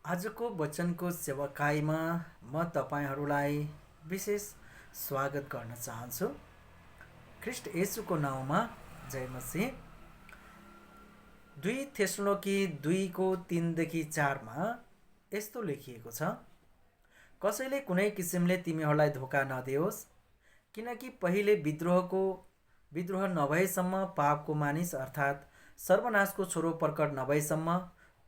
आजको वचनको सेवाकाईमा म तपाईँहरूलाई विशेष स्वागत गर्न चाहन्छु। ख्रिस्ट येशूको नाउँमा जय मसीह। 2 थेसलोनिकी 2:3-4 यस्तो लेखिएको छ, कसैले कुनै किसिमले तिमीहरूलाई धोका नदियोस्, किनकि पहिले विद्रोह नभएसम्म पापको मानिस अर्थात् सर्वनाशको छोरो प्रकट नभएसम्म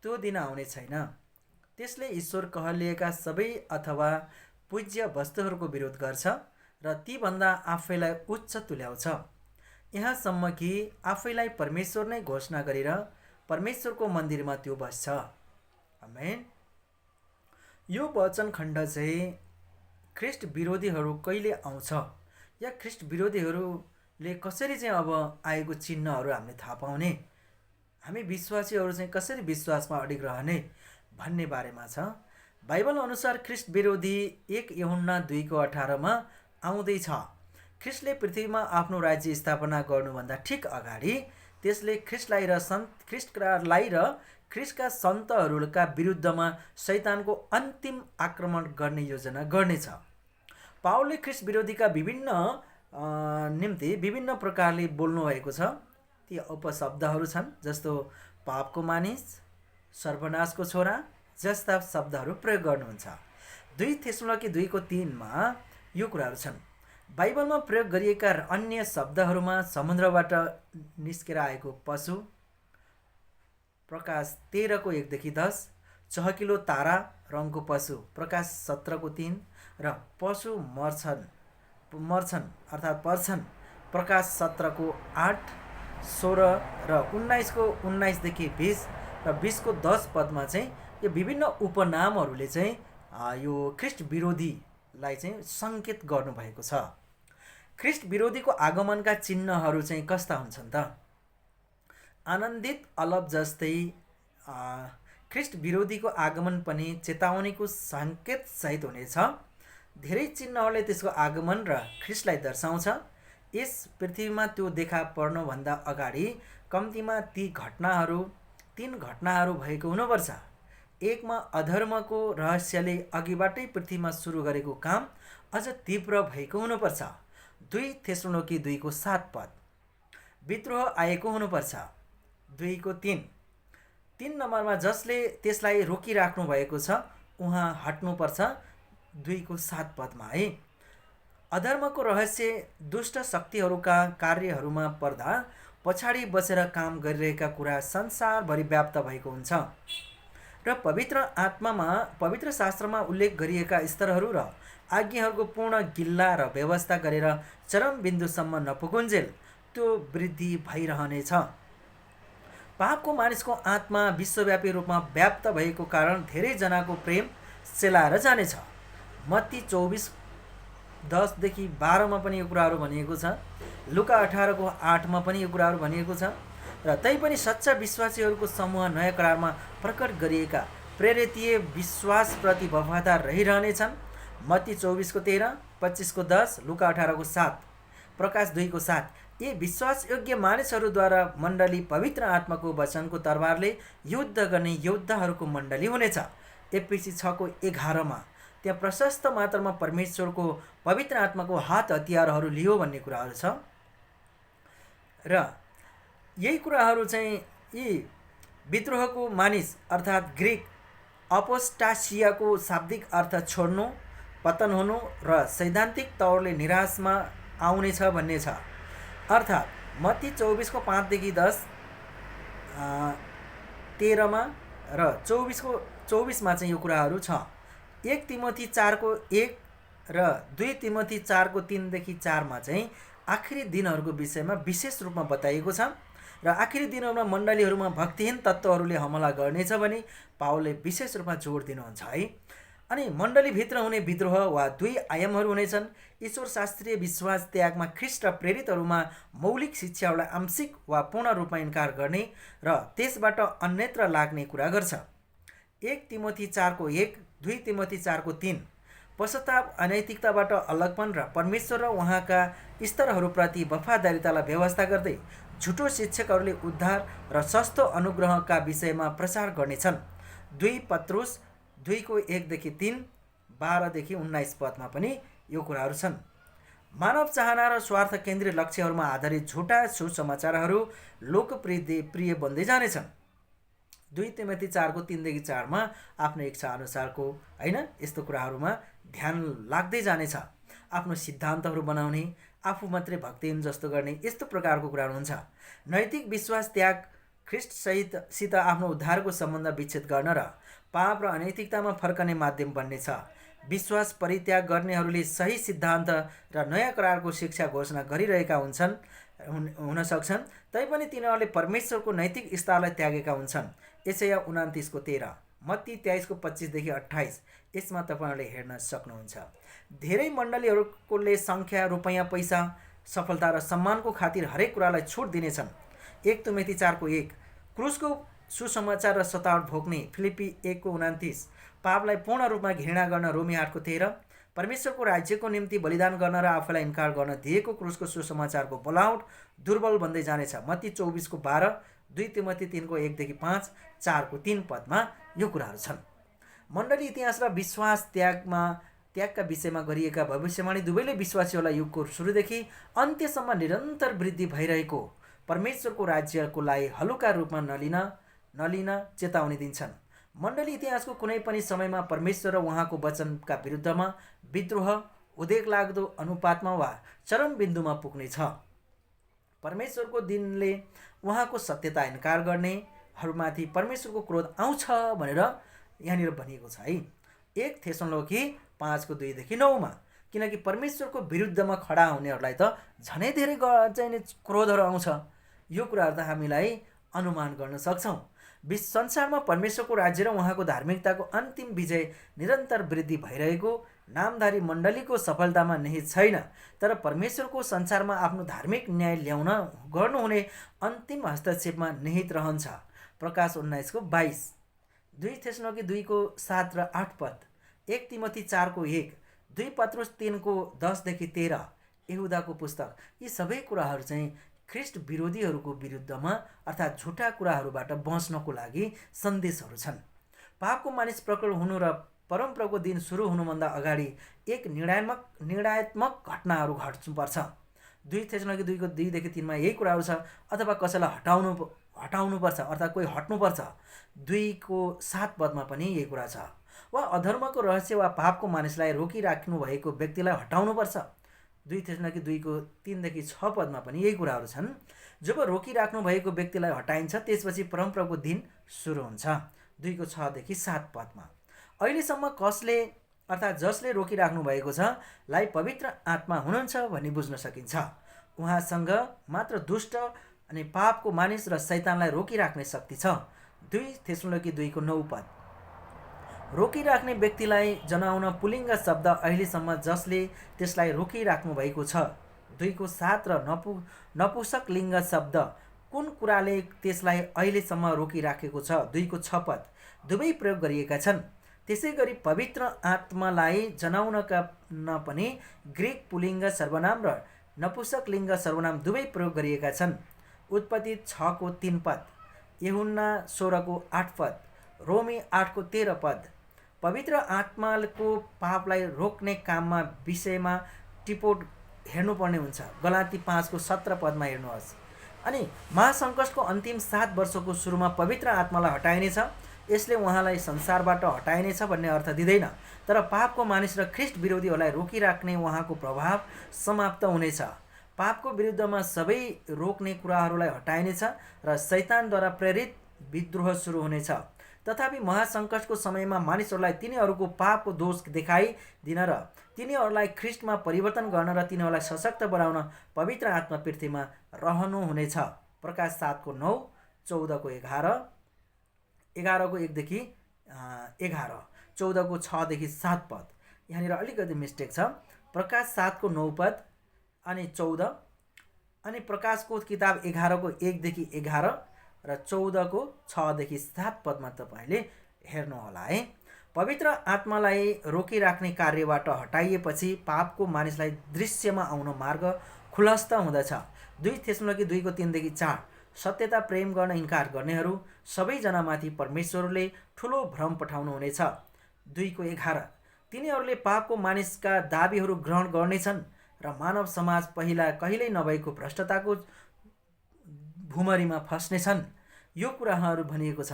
त्यो दिन आउने छैन। त्यसले ईश्वर कहलिएका सबै अथवा पूज्य वस्तुहरूको विरोध गर्छ र तीभन्दा आफैलाई उच्च तुल्याउँछ, यहाँसम्म कि आफैलाई परमेश्वर नै घोषणा गरेर परमेश्वरको मन्दिरमा त्यो बस्छ। आमेन। यो वचन खण्ड चाहिँ ख्रिस्ट विरोधीहरू कहिले आउँछ या ख्रिस्ट विरोधीहरूले कसरी चाहिँ अब आएको चिन्हहरू हामीले थाहा पाउने, हामी विश्वासीहरू चाहिँ कसरी विश्वासमा अडिग रहने भन्ने बारेमा छ। बाइबल अनुसार ख्रिस्ट विरोधी 1 यूहन्ना 2:18 आउँदैछ। ख्रिस्टले पृथ्वीमा आफ्नो राज्य स्थापना गर्नुभन्दा ठिक अगाडि त्यसले ख्रिस्टलाई र ख्रिस्टका सन्तहरूका विरुद्धमा शैतानको अन्तिम आक्रमण गर्ने योजना गर्नेछ। पावलले ख्रिस्ट विरोधीका निम्ति विभिन्न प्रकारले बोल्नु भएको छ। ती उपशब्दहरू छन्, जस्तो पापको मानिस, सर्वनाशको छोरा जस्ता शब्दहरू प्रयोग गर्नुहुन्छ। 2 थेसलोनिकी 2:3 यो कुराहरू छन्। बाइबलमा प्रयोग गरिएका अन्य शब्दहरूमा समुद्रबाट निस्केर आएको पशु, प्रकाश 13:1-10, चहकिलो तारा रङको पशु, प्रकाश 17:3 र पशु मर्छन् अर्थात् पर्छन्, प्रकाश 17:8, 16 र 19:19-20 र 20:10 पदमा चाहिँ यो विभिन्न उपनामहरूले चाहिँ यो ख्रिस्ट विरोधीलाई चाहिँ सङ्केत गर्नुभएको छ। ख्रिस्ट विरोधीको आगमनका चिन्हहरू चाहिँ कस्ता हुन्छन् त? आनन्दित अलप जस्तै ख्रिस्ट विरोधीको आगमन पनि चेतावनीको सङ्केत सहित हुनेछ। धेरै चिन्हहरूले त्यसको आगमन र ख्रिस्टलाई दर्शाउँछ। यस पृथ्वीमा त्यो देखा पर्नुभन्दा अगाडि कम्तीमा 3 घटनाहरू भएको हुनुपर्छ। एकमा अधर्मको रहस्यले अघिबाटै पृथ्वीमा सुरु गरेको काम अझ तीव्र भएको हुनुपर्छ। 2 थेसलोनिकी 2:7 पद। विद्रोह आएको हुनुपर्छ। 2:3 नम्बरमा जसले त्यसलाई रोकिराख्नु भएको छ उहाँ हट्नुपर्छ। 2:7 पदमा है। अधर्मको रहस्य दुष्ट शक्तिहरूका कार्यहरूमा पर्दा पछाडि बसेर काम गरिरहेका कुरा संसारभरि व्याप्त भएको हुन्छ र पवित्र शास्त्रमा उल्लेख गरिएका स्तरहरू र आज्ञाहरूको पूर्ण गिल्ला र व्यवस्था गरेर चरम बिन्दुसम्म नपुगुन्जेल त्यो वृद्धि भइरहनेछ। पापको मानिसको आत्मा विश्वव्यापी रूपमा व्याप्त भएको कारण धेरैजनाको प्रेम सेलाएर जानेछ। मत्ती 24:10-12 पनि यो कुराहरू भनिएको छ। लुका 18:8 पनि यो कुराहरू भनिएको छ। र तैपनि सच्चा विश्वासीहरूको समूह नयाँ करारमा प्रकट गरिएका प्रेरितीय विश्वासप्रति वफादार रहिरहनेछन्। मत्ती 24:13, 25:10, लुका 18:7, प्रकाश 2:7। यी विश्वासयोग्य मानिसहरूद्वारा मण्डली पवित्र आत्माको वचनको तरबारले युद्ध गर्ने योद्धाहरूको मण्डली हुनेछ। एफिसी 6:11 त्यहाँ प्रशस्त मात्रामा परमेश्वरको पवित्र आत्माको हात हतियारहरू लियो भन्ने कुराहरू छ। र यही कुराहरू चाहिँ यी विद्रोहको मानिस अर्थात् ग्रिक अपोस्टासियाको शाब्दिक अर्थ छोड्नु, पतन हुनु र सैद्धान्तिक तौरले निराशमा आउनेछ भन्ने छ। अर्थात् मत्ती 24:5-10, 13 र 24:24 चाहिँ यो कुराहरू छ। 1 तिमोथी 4:1 र 2 तिमोथी 4:3-4 चाहिँ आखिरी दिनहरूको विषयमा विशेष रूपमा बताइएको छ र आखिरी दिनहरूमा मण्डलीहरूमा भक्तिहीन तत्त्वहरूले हमला गर्नेछ भने पावलले विशेष रूपमा जोड दिनुहुन्छ है। अनि मण्डलीभित्र हुने विद्रोह वा 2 आयामहरू हुनेछन्। ईश्वर शास्त्रीय विश्वास त्यागमा ख्रिस्ट र प्रेरितहरूमा मौलिक शिक्षाहरूलाई आंशिक वा पूर्ण रूपमा इन्कार गर्ने र त्यसबाट अन्यत्र लाग्ने कुरा गर्छ। 1 तिमोथी 4:1, 2 तिमोथी 4:3 पश्चाताप, अनैतिकताबाट अलगपन र परमेश्वर र उहाँका स्तरहरूप्रति वफादारीतालाई व्यवस्था गर्दै झुटो शिक्षकहरूले उद्धार र सस्तो अनुग्रहका विषयमा प्रचार गर्नेछन्। 2 पत्रुस 2 1देखि 3, 12देखि 19 पदमा पनि यो कुराहरू छन्। मानव चाहना र स्वार्थ केन्द्रित लक्ष्यहरूमा आधारित झुटा सुसमाचारहरू लोकप्रिय बन्दै जानेछन्। 2 तिमोथी 4 3देखि 4मा आफ्नो इच्छा अनुसारको होइन यस्तो कुराहरूमा ध्यान लाग्दै जानेछ। आफ्नो सिद्धान्तहरू बनाउने, आफू मात्रै भक्तिहीन जस्तो गर्ने यस्तो प्रकारको कुराहरू हुन्छ। नैतिक विश्वास त्याग ख्रिस्टसित आफ्नो उद्धारको सम्बन्ध विच्छेद गर्न र पाप र अनैतिकतामा फर्कने माध्यम बन्नेछ। विश्वास परित्याग गर्नेहरूले सही सिद्धान्त र नयाँ करारको शिक्षा घोषणा गरिरहेका हुन सक्छन्, तैपनि तिनीहरूले परमेश्वरको नैतिक स्तरलाई त्यागेका हुन्छन्। यशाया 29:13, मत्ती 23:25देखि 28 यसमा तपाईँहरूले हेर्न सक्नुहुन्छ। धेरै मण्डलीहरूले सङ्ख्या, रुपैयाँ, पैसा, सफलता र सम्मानको खातिर हरेक कुरालाई छुट दिनेछन्। 1 तिमोथी 4:1, क्रुसको सुसमाचार र सतावट भोग्ने। फिलिप्पी 1:29, पापलाई पूर्ण रूपमा घृणा गर्न। रोमी 8:13, परमेश्वरको राज्यको निम्ति बलिदान गर्न र आफूलाई इन्कार गर्न दिएको क्रुसको सुसमाचारको बोलावट दुर्बल बन्दै जानेछ। मत्ती 24:12, 2 तिमोथी 3:1देखि 5, 4:3 पदमा यो कुराहरू छन्। मण्डली इतिहास र विश्वास त्यागका विषयमा गरिएका भविष्यवाणी दुवैले विश्वासीहरूलाई युगको सुरुदेखि अन्त्यसम्म निरन्तर वृद्धि भइरहेको परमेश्वरको राज्यको लागि हलुका रूपमा नलिन चेतावनी दिन्छन्। मण्डली इतिहासको कुनै पनि समयमा परमेश्वर र उहाँको वचनका विरुद्धमा विद्रोह उद्वेग लाग्दो अनुपातमा वा चरम बिन्दुमा पुग्नेछ। परमेश्वरको दिनले उहाँको सत्यता इन्कार गर्नेहरूमाथि परमेश्वरको क्रोध आउँछ भनेर यहाँनिर भनिएको छ है। 1 थेसलोनिकी 5:2देखि 9मा, किनकि परमेश्वरको विरुद्धमा खडा हुनेहरूलाई त झनै धेरै चाहिने क्रोधहरू आउँछ। यो कुराहरू त हामीलाई अनुमान गर्न सक्छौँ। संसारमा परमेश्वरको राज्य र उहाँको धार्मिकताको अन्तिम विजय निरन्तर वृद्धि भइरहेको नामधारी मण्डलीको सफलतामा निहित छैन, तर परमेश्वरको संसारमा आफ्नो धार्मिक न्याय गर्नुहुने अन्तिम हस्तक्षेपमा निहित रहन्छ। प्रकाश 19:22, 2 थेसलोनिकी 2:7 र 8 पद, 1 तिमोथी 4:1, 2 पत्रुस 3:10देखि 13, यहुदाको पुस्तक। यी सबै कुराहरू चाहिँ ख्रिस्ट विरोधीहरूको विरुद्धमा अर्थात् झुटा कुराहरूबाट बच्नको लागि सन्देशहरू छन्। पापको मानिस प्रकट हुनु र परमप्रभुको दिन सुरु हुनुभन्दा अगाडि एक निर्णयात्मक घटनाहरू घट्नुपर्छ। 2 थेसलोनिकी 2:2देखि 3मा यही कुराहरू छ। अथवा कसैलाई हटाउनुपर्छ अर्थात् कोही हट्नुपर्छ। 2:7 पदमा पनि यही कुरा छ। वा अधर्मको रहस्य वा पापको मानिसलाई रोकिराख्नु भएको व्यक्तिलाई हटाउनुपर्छ। 2 थेसलोनिकी 2:3देखि 6 पदमा पनि यही कुराहरू छन्। जब रोकिराख्नु भएको व्यक्तिलाई हटाइन्छ त्यसपछि परमप्रभुको दिन सुरु हुन्छ। 2:6देखि 7 पदमा अहिलेसम्म जसले रोकिराख्नु भएको छ लाई पवित्र आत्मा हुनुहुन्छ भन्ने बुझ्न सकिन्छ। उहाँसँग मात्र दुष्ट अनि पापको मानिस र शैतानलाई रोकिराख्ने शक्ति छ। 2 थेसलोनिकी 2:9 पद, रोकिराख्ने व्यक्तिलाई जनाउन पुलिङ्ग शब्द अहिलेसम्म जसले त्यसलाई रोकिराख्नु भएको छ। 2:7 र नपुंसक लिङ्ग शब्द कुन कुराले त्यसलाई अहिलेसम्म रोकिराखेको छ। 2:6 पद दुवै प्रयोग गरिएका छन्। त्यसै गरी पवित्र आत्मालाई जनाउनका पनि ग्रिक पुलिङ्ग सर्वनाम र नपुंसक लिङ्ग सर्वनाम दुवै प्रयोग गरिएका छन्। उत्पत्ति 6:3 पद, यूहन्ना 16:8 पद, रोमी 8:13 पद। पवित्र आत्माको पापलाई रोक्ने काममा विषयमा टिपोट हेर्नुपर्ने हुन्छ। गलाती 5:17 पदमा हेर्नुहोस्। अनि महासङ्कटको अन्तिम 7 वर्षको सुरुमा पवित्र आत्मालाई हटाइनेछ। यसले उहाँलाई संसारबाट हटाइनेछ भन्ने अर्थ दिँदैन, तर पापको मानिस र ख्रिस्ट विरोधीहरूलाई रोकिराख्ने उहाँको प्रभाव समाप्त हुनेछ। पापको विरुद्धमा सबै रोक्ने कुराहरूलाई हटाइनेछ र शैतानद्वारा प्रेरित विद्रोह सुरु हुनेछ। तथापि महासङ्कटको समयमा मानिसहरूलाई तिनीहरूको पापको दोष देखाइदिन र तिनीहरूलाई ख्रिस्टमा परिवर्तन गर्न र तिनीहरूलाई सशक्त बनाउन पवित्र आत्मा पृथ्वीमा रहनुहुनेछ। प्रकाश 7:9, 14:11, 11:1देखि 11, 14:6देखि 7 पद। यहाँनिर अलिकति मिस्टेक छ। प्रकाश 7:9 पद अनि 14 अनि प्रकाशको किताब 11:1देखि 11 र 14:6देखि 7 पदमा तपाईँले हेर्नुहोला है। पवित्र आत्मालाई रोकिराख्ने कार्यबाट हटाइएपछि पापको मानिसलाई दृश्यमा आउन मार्ग खुलस्त हुँदछ। 2 थेसलोनिकी 2:3देखि 4 सत्यता प्रेम गर्न इन्कार गर्नेहरू सबैजनामाथि परमेश्वरले ठुलो भ्रम पठाउनुहुनेछ। 2:11 तिनीहरूले पापको मानिसका दाबीहरू ग्रहण गर्नेछन् र मानव समाज पहिला कहिल्यै नभएको भ्रष्टताको भुमरीमा फस्नेछन्। यो कुराहरू भनिएको छ।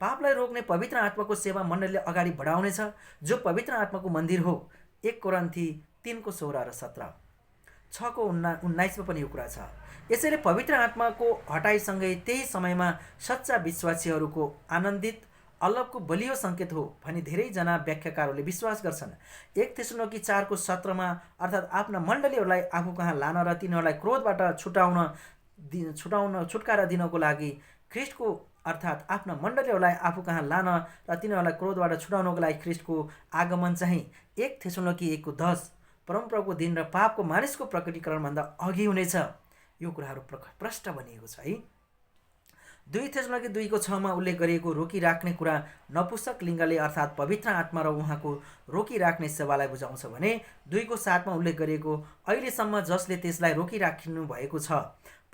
पापलाई रोक्ने पवित्र आत्माको सेवा मण्डलीले अगाडि बढाउनेछ, जो पवित्र आत्माको मन्दिर हो। 1 कोरिन्थी 3:16 र 17, 6:19 पनि यो कुरा छ। यसैले पवित्र आत्माको हटाइसँगै त्यही समयमा सच्चा विश्वासीहरूको आनन्दित अल्लाहको बलियो सङ्केत हो भनी धेरैजना व्याख्याकारहरूले विश्वास गर्छन्। 1 थेसलोनिकी 4:17 अर्थात् आफ्ना मण्डलीहरूलाई आफू कहाँ लान र तिनीहरूलाई क्रोधबाट छुटकारा दिनको लागि ख्रिस्टको अर्थात् आफ्ना मण्डलीहरूलाई आफू कहाँ लान र तिनीहरूलाई क्रोधबाट छुटाउनको लागि ख्रिस्टको आगमन चाहिँ 1 थेसलोनिकी 1:10 परमप्रभुको दिन र पापको मानिसको प्रकटीकरणभन्दा अघि हुनेछ। यो कुराहरू प्रष्ट भनिएको छ है। 2 थेसलोनिकी 2:6 उल्लेख गरिएको रोकिराख्ने कुरा नपुंसक लिङ्गले अर्थात् पवित्र आत्मा र उहाँको रोकिराख्ने सेवालाई बुझाउँछ भने 2:7 उल्लेख गरिएको अहिलेसम्म जसले त्यसलाई रोकिराख्नु भएको छ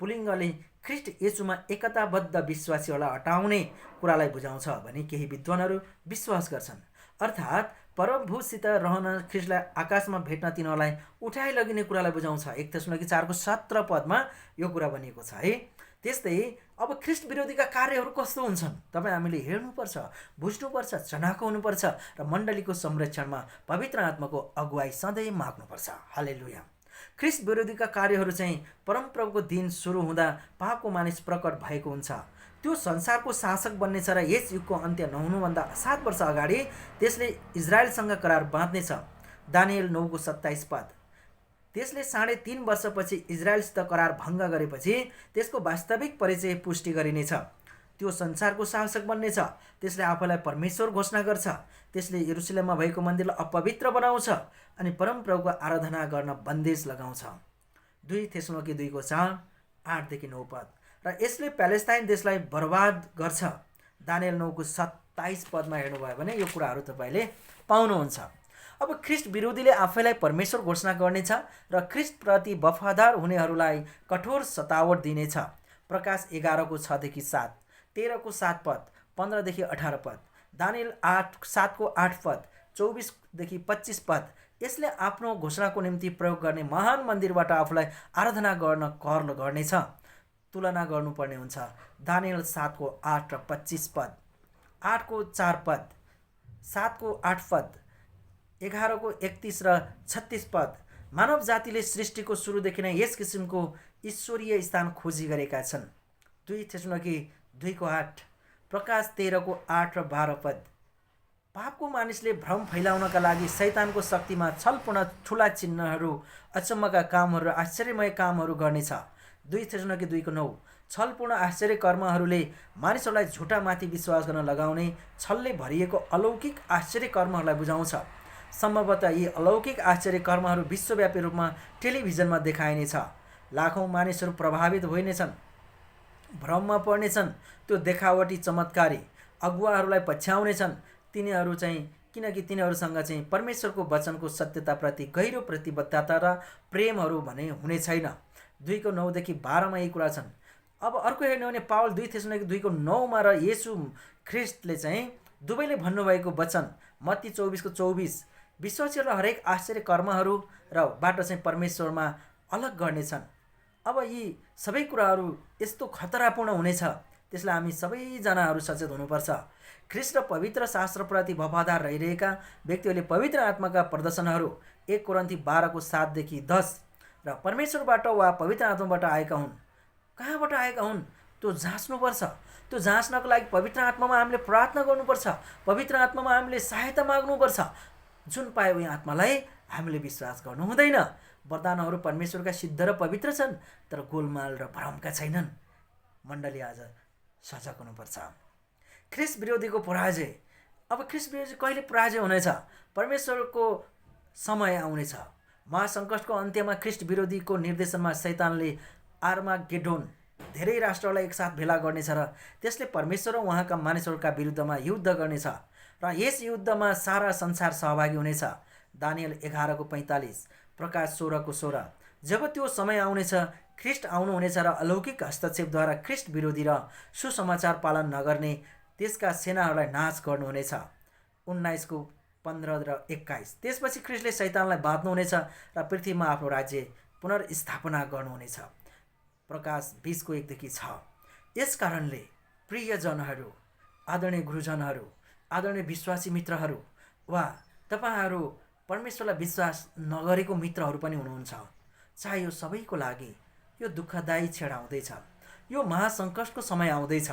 पुलिङ्गले ख्रिस्ट येशूमा एकताबद्ध विश्वासीहरूलाई हटाउने कुरालाई बुझाउँछ भनी केही विद्वानहरू विश्वास गर्छन्। अर्थात् परमभूतसित रहन ख्रिस्टलाई आकाशमा भेट्न तिनीहरूलाई उठाइ लगिने कुरालाई बुझाउँछ। 1 थेसलोनिकी 4:17 यो कुरा भनिएको छ है। त्यस्तै अब ख्रिस्ट विरोधीका कार्यहरू कस्तो हुन्छन् तपाईँ हामीले हेर्नुपर्छ, बुझ्नुपर्छ, चनाखो हुनुपर्छ र मण्डलीको संरक्षणमा पवित्र आत्माको अगुवाई सधैँ माग्नुपर्छ। हालेलुया। ख्रिस्ट विरोधीका कार्यहरू चाहिँ परमप्रभुको दिन सुरु हुँदा पापको मानिस प्रकट भएको हुन्छ। त्यो संसारको शासक बन्नेछ र यस युगको अन्त्य नहुनुभन्दा 7 वर्ष अगाडि त्यसले इजरायलसँग करार बाँध्नेछ। दानियल 9:27 त्यसले 3.5 वर्षपछि इजरायलसित करार भङ्ग गरेपछि त्यसको वास्तविक परिचय पुष्टि गरिनेछ। त्यो संसारको शासक बन्नेछ। त्यसले आफूलाई परमेश्वर घोषणा गर्छ। त्यसले यरुसलेममा भएको मन्दिरलाई अपवित्र बनाउँछ अनि परमप्रभुको आराधना गर्न बन्देज लगाउँछ। 2 थेसलोनिकी 2:4, 8-9 र यसले प्यालेस्टाइन देशलाई बर्बाद गर्छ। दानियल 9:27 हेर्नुभयो भने यो कुराहरू तपाईँले पाउनुहुन्छ। अब ख्रिस्ट विरोधीले आफैलाई परमेश्वर घोषणा गर्नेछ र ख्रिस्टप्रति वफादार हुनेहरूलाई कठोर सतावट दिनेछ। प्रकाश 11:6-7, 13:7, 15-18, दानियल 7:8, 24-25। यसले आफ्नो घोषणाको निम्ति प्रयोग गर्ने महान मन्दिरबाट आफूलाई आराधना गर्न कर गर्नेछ। तुलना गर्नुपर्ने हुन्छ। दानियल 7:8-25, 8:4, 7:8, 11:31 र 36। मानव जातिले सृष्टिको सुरुदेखि नै यस किसिमको ईश्वरीय स्थान खोजी गरेका छन्। 2 थेसलोनिकी 2:8, प्रकाश 13:8 र 12। पापको मानिसले भ्रम फैलाउनका लागि शैतानको शक्तिमा छलपूर्ण ठुला चिन्हहरू, अचम्मका कामहरू र आश्चर्यमय कामहरू गर्नेछ। 2 थेसलोनिकी 2:9 छलपूर्ण आश्चर्य कर्महरूले मानिसहरूलाई झुटामाथि विश्वास गर्न लगाउने छलले भरिएको अलौकिक आश्चर्य कर्महरूलाई बुझाउँछ। सम्भवतः यी अलौकिक आश्चर्य कर्महरू विश्वव्यापी रूपमा टेलिभिजनमा देखाइनेछ। लाखौँ मानिसहरू प्रभावित हुनेछन्, भ्रममा पर्नेछन्। त्यो देखावटी चमत्कारी अगुवाहरूलाई पछ्याउनेछन्। तिनीहरू चाहिँ किनकि तिनीहरूसँग चाहिँ परमेश्वरको वचनको सत्यताप्रति गहिरो प्रतिबद्धता र प्रेमहरू भने हुने छैन। 2:9-12 यी कुरा छन्। अब अर्को हेर्ने हो भने पावल 2 थेसलोनिकी 2:9 र येशू ख्रिस्टले चाहिँ दुवैले भन्नुभएको वचन मत्ती 24:24 विश्वासीहरूलाई हरेक आश्चर्य कर्महरू र बाट चाहिँ परमेश्वरमा अलग गर्नेछन्। अब यी सबै कुराहरू यस्तो खतरापूर्ण हुनेछ, त्यसलाई हामी सबैजनाहरू सचेत हुनुपर्छ। ख्रिस्ट र पवित्र शास्त्रप्रति वफादार रहिरहेका व्यक्तिहरूले पवित्र आत्माका प्रदर्शनहरू 1 कोरिन्थी 12:7-10 र परमेश्वरबाट वा पवित्र आत्माबाट आएका हुन्। कहाँबाट आएका हुन् त्यो जाँच्नुपर्छ। त्यो जाँच्नको लागि पवित्र आत्मामा हामीले प्रार्थना गर्नुपर्छ। पवित्र आत्मामा हामीले सहायता माग्नुपर्छ। जुन पाए उही आत्मालाई हामीले विश्वास गर्नु हुँदैन। वरदानहरू परमेश्वरका सिद्ध र पवित्र छन्, तर गोलमाल र भ्रमका छैनन्। मण्डली आज सजग हुनुपर्छ। ख्रिस्ट विरोधीको पराजय। अब ख्रिस्ट विरोधी कहिले पराजय हुनेछ? परमेश्वरको समय आउनेछ। महासङ्कटको अन्त्यमा ख्रिस्ट विरोधीको निर्देशनमा शैतानले आर्मागेडोन धेरै राष्ट्रहरूलाई एकसाथ भेला गर्नेछ र त्यसले परमेश्वर र उहाँका मानिसहरूका विरुद्धमा युद्ध गर्नेछ र यस युद्धमा सारा संसार सहभागी हुनेछ। दानियल 11:45, प्रकाश 16:16। जब त्यो समय आउनेछ, ख्रिस्ट आउनुहुनेछ र अलौकिक हस्तक्षेपद्वारा ख्रिस्ट विरोधी र सुसमाचार पालन नगर्ने त्यसका सेनाहरूलाई नाश गर्नुहुनेछ। 15 र 21। त्यसपछि ख्रिस्टले शैतानलाई बाँध्नुहुनेछ र पृथ्वीमा आफ्नो राज्य पुनर्स्थापना गर्नुहुनेछ। प्रकाश 20:1-6। यस कारणले प्रियजनहरू, आदरणीय गुरुजनहरू, आदरणीय विश्वासी मित्रहरू वा तपाईँहरू परमेश्वरलाई विश्वास नगरेको मित्रहरू पनि हुनुहुन्छ, चाहे यो सबैको लागि यो दुःखदायी क्षण आउँदैछ, यो महासङ्कटको समय आउँदैछ।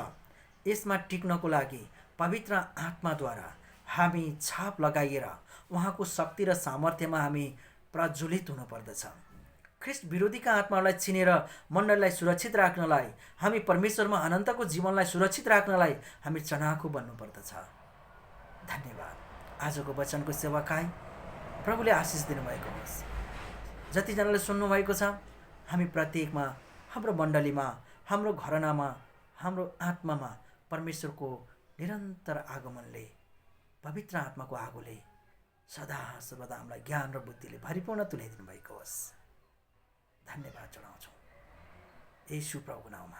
यसमा टिक्नको लागि पवित्र आत्माद्वारा हामी छाप लगाइएर उहाँको शक्ति र सामर्थ्यमा हामी प्रज्वलित हुनुपर्दछ। ख्रिस्ट विरोधीका आत्माहरूलाई चिनेर मण्डलीलाई सुरक्षित राख्नलाई, हामी परमेश्वरमा अनन्तको जीवनलाई सुरक्षित राख्नलाई हामी चनाखो बन्नुपर्दछ। धन्यवाद। आजको वचनको सेवाकाई प्रभुले आशिष दिनुभएको होस्। जतिजनाले सुन्नुभएको छ, हामी प्रत्येकमा, हाम्रो मण्डलीमा, हाम्रो घरनामा, हाम्रो आत्मामा परमेश्वरको निरन्तर आगमनले, पवित्र आत्माको आगोले सदा सर्वदा हामीलाई ज्ञान र बुद्धिले भरिपूर्ण तुल्याइदिनु भएको होस्। धन्यवाद चढाउँछौँ येशू प्रभुको नाममा।